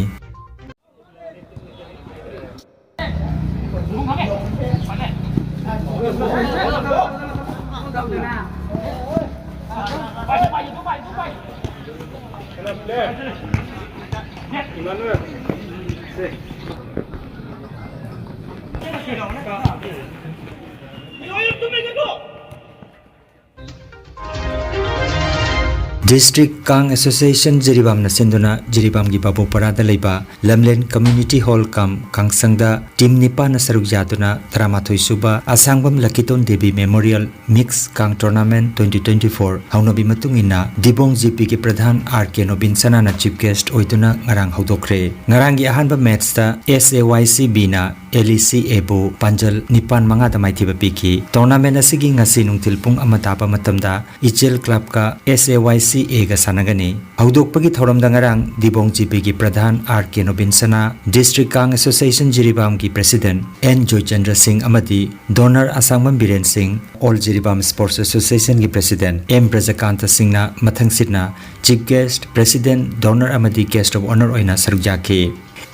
District Kang Association ꯖꯤꯔꯤꯕꯥꯝꯅ ꯁꯤꯟꯗꯨꯅ ꯖꯤꯔꯤꯕꯥꯝꯒꯤ ꯕꯥꯕꯨꯄꯔꯥꯗ ꯂꯩꯕ ꯂꯝꯂꯦꯟ Community Hall ꯀꯝ ꯀꯥꯡꯁꯪꯗ ꯇꯤꯝ ꯅꯤꯄꯥꯟꯅ ꯁꯔꯨꯛ ꯌꯥꯗꯨꯅ ꯇꯔꯥꯃꯥꯊꯣꯏ ꯁꯨꯕ ꯑꯁꯥꯡꯕꯝ ꯂꯀꯤꯇꯣꯟ ꯗꯦꯕꯤ ꯃꯦꯃꯣꯔꯤꯌꯦꯜ ꯃꯤꯛꯁ ꯀꯥꯡ ꯇꯣꯔꯅꯥꯃꯦꯟꯠ twenty twenty-four ꯍꯧꯅꯕꯤ ꯃꯇꯨꯡ ꯏꯟꯅ ꯗꯤꯕꯣꯡ ꯖꯤꯄꯤꯒꯤ ꯄ꯭ꯔꯙꯥꯟ ꯑꯥꯔ ꯀꯦ ꯅꯣꯕꯤꯟ ꯁꯅꯥꯅ ꯆꯤꯐ ꯒꯦꯁ꯭ꯠ ꯑꯣꯏꯗꯨꯅ ꯉꯔꯥꯡ ꯍꯧꯗꯣꯛꯈ꯭ꯔꯦ꯫ ꯉꯔꯥꯡꯒꯤ ꯑꯍꯥꯟꯕ ꯃꯦꯠꯆꯇ ꯑꯦꯁ ꯑꯦ ꯋꯥꯏ ꯁꯤ ꯕꯤꯅ ꯑꯦꯜ ꯏ ꯁꯤ ꯑꯦꯕꯨ ꯄꯥꯟꯖꯜ ꯅꯤꯄꯥꯟ ꯃꯉꯥꯗ ꯃꯥꯏꯊꯤꯕ ꯄꯤꯈꯤ꯫ ꯇꯣꯔꯅꯥꯃꯦꯟꯠ ꯑꯁꯤꯒꯤ ꯉꯁꯤ ꯅꯨꯡꯊꯤꯜ ꯄꯨꯡ ꯑꯃ ꯇꯥꯕ ꯃꯇꯝꯗ ꯏꯆꯦꯜ ꯀ꯭ꯂꯕꯀ ꯑꯦꯁ ꯑꯦ ꯋꯥꯏ ꯁꯤ ꯑꯦꯒ ꯁꯥꯟꯅꯒꯅꯤ꯫ ꯍꯧꯗꯣꯛꯄꯒꯤ ꯊꯧꯔꯝꯗ ꯉꯔꯥꯡ ꯗꯤꯕꯣꯡ ꯖꯤꯄꯤꯒꯤ ꯄ꯭ꯔꯙꯥꯟ ꯑꯥꯔ ꯀꯦ ꯅꯣꯕꯤꯟ ꯁꯅꯥ, ꯗꯤꯁꯇ꯭ꯔꯤꯛ ꯀꯥꯡ ꯑꯦꯁꯣꯁꯤꯌꯦꯁꯟ ꯖꯤꯔꯤꯕꯥꯝꯒꯤ ꯄ꯭ꯔꯦꯁꯤꯗꯦꯟꯠ ꯑꯦꯟ ꯖꯣꯏꯆꯟꯗ꯭ꯔ ꯁꯤꯡ ꯑꯃꯗꯤ donor Asangbam Biren Singh, all Jiribam sports ꯑꯦꯁꯣꯁꯤꯌꯦꯁꯟꯒꯤ ꯄ꯭ꯔꯦꯁꯤꯗꯦꯟꯠ ꯑꯦꯝ ꯕ꯭ꯔꯖꯀꯥꯟꯇ ꯁꯤꯡꯅ ꯃꯊꯪꯁꯤꯠꯅ ꯆꯤꯐ ꯒꯦꯁ꯭ꯠ, ꯄ꯭ꯔꯦꯁꯤꯗꯦꯟꯠ, ꯗꯣꯅꯔ ꯑꯃꯗꯤ ꯒꯦꯁ꯭ꯠ ꯑꯣꯐ ꯑꯣꯅꯔ ꯑꯣꯏꯅ ꯁꯔꯨꯛ ꯌꯥꯈꯤ꯫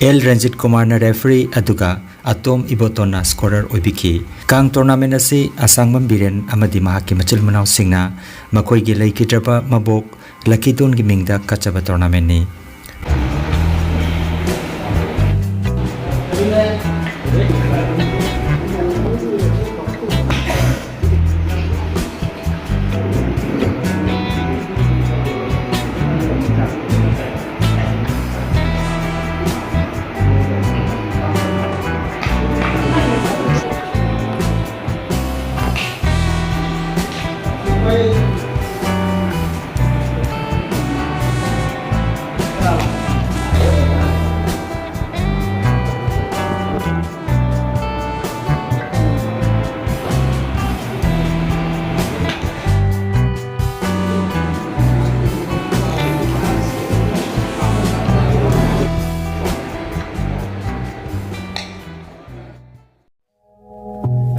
ꯑꯦꯜ ꯔꯟꯖꯤꯠ ꯀꯨꯃꯥꯔꯅ ꯔꯦꯐ꯭ꯔꯤ ꯑꯗꯨꯒ ꯑꯇꯣꯝ ꯏꯕꯣꯇꯣꯟꯅ ꯁ꯭ꯀꯣꯔꯔ ꯑꯣꯏꯕꯤꯈꯤ꯫ ꯀꯥꯡ ꯇꯣꯔꯅꯥꯃꯦꯟꯠ ꯑꯁꯤ ꯑꯁꯥꯡꯕꯝ ꯕꯤꯔꯦꯟ ꯑꯃꯗꯤ ꯃꯍꯥꯛꯀꯤ ꯃꯆꯤꯜ ꯃꯅꯥꯎꯁꯤꯡꯅ ꯃꯈꯣꯏꯒꯤ ꯂꯩꯈꯤꯗ꯭ꯔꯕ ꯃꯕꯣꯛ ꯂꯀꯤꯇꯣꯟꯒꯤ ꯃꯤꯡꯗ ꯀꯠꯆꯕ ꯇꯣꯔꯅꯥꯃꯦꯟꯠꯅꯤ꯫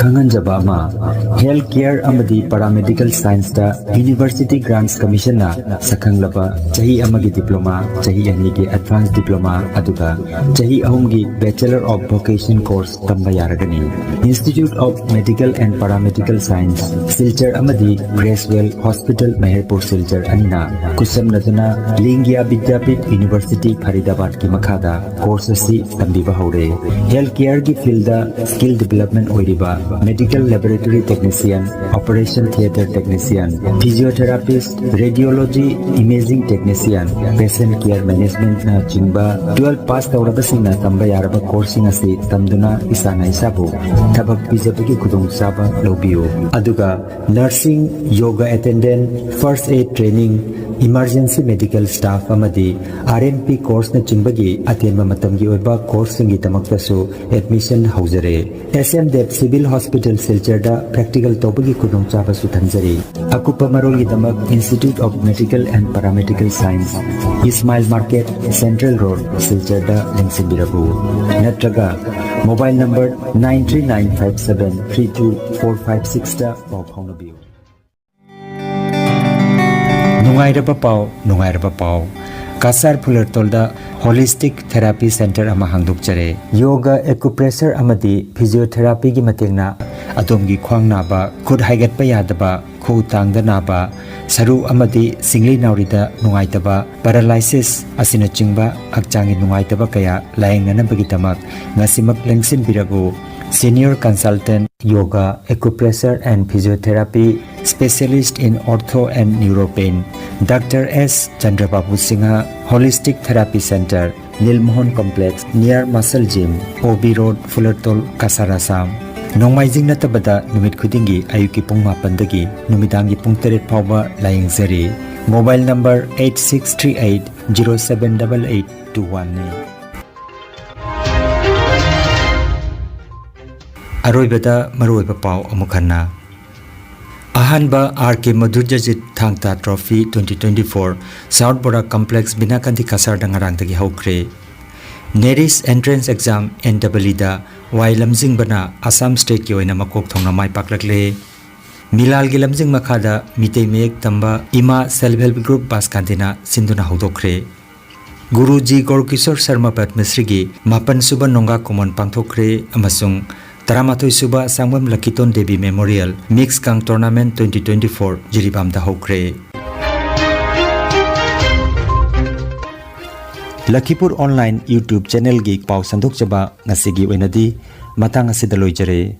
ꯈꯪꯍꯟꯖꯕ ꯑꯃ, ꯍꯦꯜꯊ ꯀꯦꯌꯔ ꯑꯃꯗꯤ ꯄꯦꯔꯥꯃꯦꯗꯤꯀꯦꯜ ꯁꯥꯏꯟꯁꯇ ꯌꯨꯅꯤꯚꯔꯁꯤꯇꯤ ꯒ꯭ꯔꯥꯟꯠꯁ ꯀꯃꯤꯁꯟꯅ ꯁꯛꯈꯪꯂꯕ ꯆꯍꯤ ꯑꯃꯒꯤ ꯗꯤꯄ꯭ꯂꯣꯃꯥ, ꯆꯍꯤ ꯑꯅꯤꯒꯤ ꯑꯦꯗꯚꯥꯟꯁ ꯗꯤꯄ꯭ꯂꯣꯃꯥ, ꯑꯗꯨꯒ ꯆꯍꯤ ꯑꯍꯨꯝꯒꯤ ꯕꯦꯆꯦꯂꯔ ꯑꯣꯐ ꯚꯣꯀꯦꯁꯟ ꯀꯣꯔꯁ ꯇꯝꯕ ꯌꯥꯔꯒꯅꯤ꯫ Institute of medical and paramedical science, Silchar ꯑꯃꯗꯤ ꯒ꯭ꯔꯦꯁꯋꯦꯜ ꯍꯣꯁꯄꯤꯇꯥꯜ, ꯃꯍꯦꯔꯄꯨꯔ, ꯁꯤꯜꯆꯔ ꯑꯅꯤꯅ ꯈꯨꯠꯁꯝꯅꯗꯨꯅ ꯂꯤꯡꯒꯤꯌꯥ ꯕꯤꯗ꯭ꯌꯥꯄꯤꯊ ꯌꯨꯅꯤꯚꯔꯁꯤꯇꯤ, ꯐꯔꯤꯗꯥꯕꯥꯗꯀꯤ ꯃꯈꯥꯗ ꯀꯣꯔꯁ ꯑꯁꯤ ꯇꯝꯕꯤꯕ ꯍꯧꯔꯦ꯫ ꯍꯦꯜꯊ ꯀꯦꯌꯔꯒꯤ ꯐꯤꯜꯗ ꯁ꯭ꯀꯤꯜ ꯗꯤꯕꯦꯂꯞꯃꯦꯟ ꯑꯣꯏꯔꯤꯕ medical laboratory technician, operation theatre technician, physiotherapist, radiology, imaging technician, patient care ꯃꯦꯅꯦꯖꯃꯦꯟꯠꯅꯆꯤꯡꯕ ꯇꯨꯋꯦꯜꯐ ꯄꯥꯁ ꯇꯧꯔꯕꯁꯤꯡꯅ ꯇꯝꯕ ꯌꯥꯔꯕ ꯀꯣꯔꯁꯁꯤꯡ ꯑꯁꯤ ꯇꯝꯗꯨꯅ ꯏꯁꯥꯅ ꯏꯁꯥꯕꯨ ꯊꯕꯛ ꯄꯤꯖꯕꯒꯤ ꯈꯨꯗꯣꯡꯆꯥꯕ ꯂꯧꯕꯤꯌꯨ꯫ ꯑꯗꯨꯒ nursing, yoga attendant, first aid training, emergency medical staff ꯑꯃꯗꯤ ꯑꯥꯔ ꯑꯦꯝ ꯄꯤ ꯀꯣꯔꯁꯅꯆꯤꯡꯕꯒꯤ ꯑꯇꯦꯟꯕ ꯃꯇꯝꯒꯤ ꯑꯣꯏꯕ ꯀꯣꯔꯁꯁꯤꯡꯒꯤꯗꯃꯛꯇꯁꯨ ꯑꯦꯗꯃꯤꯁꯟ ꯍꯧꯖꯔꯦ꯫ S M Dev civil hospital, ꯁꯤꯜꯆꯔꯗ ꯄ꯭ꯔꯦꯛꯇꯤꯀꯦꯜ ꯇꯧꯕꯒꯤ ꯈꯨꯗꯣꯡꯆꯥꯕꯁꯨ ꯊꯝꯖꯔꯤ꯫ ꯑꯀꯨꯞꯄ ꯃꯔꯣꯜꯒꯤꯗꯃꯛ institute of medical and paramedical science, Ismail market, central road, ꯁꯤꯜꯆꯔꯗ ꯂꯦꯡꯁꯤꯟꯕꯤꯔꯛꯎ꯫ ꯅꯠꯇ꯭ꯔꯒ mobile number nine three nine five seven three two four five sixꯇ ꯄꯥꯎ ꯐꯥꯎꯅꯕꯤꯌꯨ꯫ ꯅꯨꯡꯉꯥꯏꯔꯕ ꯄꯥꯎ, ꯅꯨꯡꯉꯥꯏꯔꯕ ꯄꯥꯎ꯫ ꯀꯁꯥꯔ ꯐꯨꯂꯔꯇꯣꯜꯗ ꯍꯣꯂꯤꯁꯇꯤꯛ ꯊꯦꯔꯥꯄꯤ ꯁꯦꯟꯇꯔ ꯑꯃ ꯍꯥꯡꯗꯣꯛꯆꯔꯦ꯫ ꯌꯣꯒ, ꯑꯦꯀꯨꯄ꯭ꯔꯦꯁꯔ ꯑꯃꯗꯤ ꯐꯤꯖꯤꯌꯣꯊꯦꯔꯥꯄꯤꯒꯤ ꯃꯇꯦꯡꯅ ꯑꯗꯣꯝꯒꯤ ꯈ꯭ꯋꯥꯡ ꯅꯥꯕ, ꯈꯨꯠ ꯍꯥꯏꯒꯠꯄ ꯌꯥꯗꯕ, ꯈꯨꯎ ꯇꯥꯡꯗ ꯅꯥꯕ, ꯁꯔꯨ ꯑꯃꯗꯤ ꯁꯤꯡꯂꯤ ꯅꯥꯎꯔꯤꯗ ꯅꯨꯡꯉꯥꯏꯇꯕ, ꯄꯦꯔꯥꯂꯥꯏꯁꯤꯁ ꯑꯁꯤꯅꯆꯤꯡꯕ ꯍꯛꯆꯥꯡꯒꯤ ꯅꯨꯡꯉꯥꯏꯇꯕ ꯀꯌꯥ ꯂꯥꯌꯦꯡꯅꯅꯕꯒꯤꯗꯃꯛ ꯉꯁꯤꯃꯛ ꯂꯦꯡꯁꯤꯟꯕꯤꯔꯛꯎ꯫ Senior Consultant Yoga, Acupressure and Physiotherapy, Specialist in Ortho and Neuropain, doctor S Chandrababu Singha, Holistic Therapy Center, Neel Mohan complex, near Muscle Gym, O B road, Fulertal, Cachar, Assam. ꯅꯣꯡꯃꯥꯏꯖꯤꯡ ꯅꯠꯇꯕꯗ ꯅꯨꯃꯤꯠ ꯈꯨꯗꯤꯡꯒꯤ ꯑꯌꯨꯛꯀꯤ ꯄꯨꯡ ꯃꯥꯄꯟꯗꯒꯤ ꯅꯨꯃꯤꯗꯥꯡꯒꯤ ꯄꯨꯡ ꯇꯔꯦꯠ ꯐꯥꯎꯕ ꯂꯥꯌꯦꯡꯖꯔꯤ꯫ Mobile number eight six three eight zero seven double eight two oneꯅꯤ꯫ ꯑꯔꯣꯏꯕꯗ ꯃꯔꯨꯑꯣꯏꯕ ꯄꯥꯎ ꯑꯃꯨꯛ ꯍꯟꯅ꯫ ꯑꯍꯥꯟꯕ ꯑꯥꯔ ꯀꯦ ꯃꯙꯨꯔꯖꯖꯤꯠ Thang Ta trophy twenty twenty four south ꯕꯣꯔꯥ ꯀꯝꯄ꯭ꯂꯦꯛꯁ, ꯕꯤꯅꯥꯀꯥꯟꯇꯤ ꯀꯁꯥꯔꯗ ꯉꯔꯥꯡꯗꯒꯤ ꯍꯧꯈ꯭ꯔꯦ꯫ ꯅꯦꯔꯤꯁ ꯑꯦꯟꯇ꯭ꯔꯦꯟꯁ ꯑꯦꯛꯖꯥꯝ, NEET ꯗ ꯋꯥꯏ ꯂꯝꯖꯤꯡꯕꯅ ꯑꯁꯥꯝ ꯁ꯭ꯇꯦꯠꯀꯤ ꯑꯣꯏꯅ ꯃꯀꯣꯛ ꯊꯣꯡꯅ ꯃꯥꯏ ꯄꯥꯛꯂꯛꯂꯦ꯫ ꯃꯤꯂꯥꯜꯒꯤ ꯂꯝꯖꯤꯡ ꯃꯈꯥꯗ ꯃꯤꯇꯩ ꯃꯌꯦꯛ ꯇꯝꯕ ꯏꯃꯥ ꯁꯦꯜꯐ ꯍꯦꯜꯞ ꯒ꯭ꯔꯨꯞ ꯕꯥꯁꯀꯥꯟꯗꯤꯅ ꯁꯤꯟꯗꯨꯅ ꯍꯧꯗꯣꯛꯈ꯭ꯔꯦ꯫ ꯒꯨꯔꯨꯖꯤ ꯒꯧꯔꯀꯤꯁꯣꯔ ꯁꯔꯃ ꯄꯗꯃꯁ꯭ꯔꯤꯒꯤ ꯃꯥꯄꯟ ꯁꯨꯕ ꯅꯣꯡꯒꯥ ꯀꯨꯝꯑꯣꯟ ꯄꯥꯡꯊꯣꯛꯈ꯭ꯔꯦ ꯑꯃꯁꯨꯡ ꯇꯔꯥꯃꯥꯊꯣꯏ ꯁꯨꯕ ꯑꯁꯥꯡꯕꯝ ꯂꯛꯈꯤꯇꯣꯟ ꯗꯦꯕꯤ ꯃꯦꯃꯣꯔꯤꯌꯦꯜ ꯃꯤꯛꯁ ꯀꯥꯡ ꯇꯣꯔꯅꯥꯃꯦꯟꯠ twenty twenty-four ꯖꯤꯔꯤꯕꯥꯝꯗ ꯍꯧꯈ꯭ꯔꯦ꯫ ꯂꯈꯤꯄꯨꯔ ꯑꯣꯟꯂꯥꯏꯟ YouTube ꯆꯦꯅꯦꯜꯒꯤ ꯄꯥꯎ ꯁꯟꯗꯣꯛꯆꯕ ꯉꯁꯤꯒꯤ ꯑꯣꯏꯅꯗꯤ ꯃꯇꯥꯡ ꯑꯁꯤꯗ ꯂꯣꯏꯖꯔꯦ꯫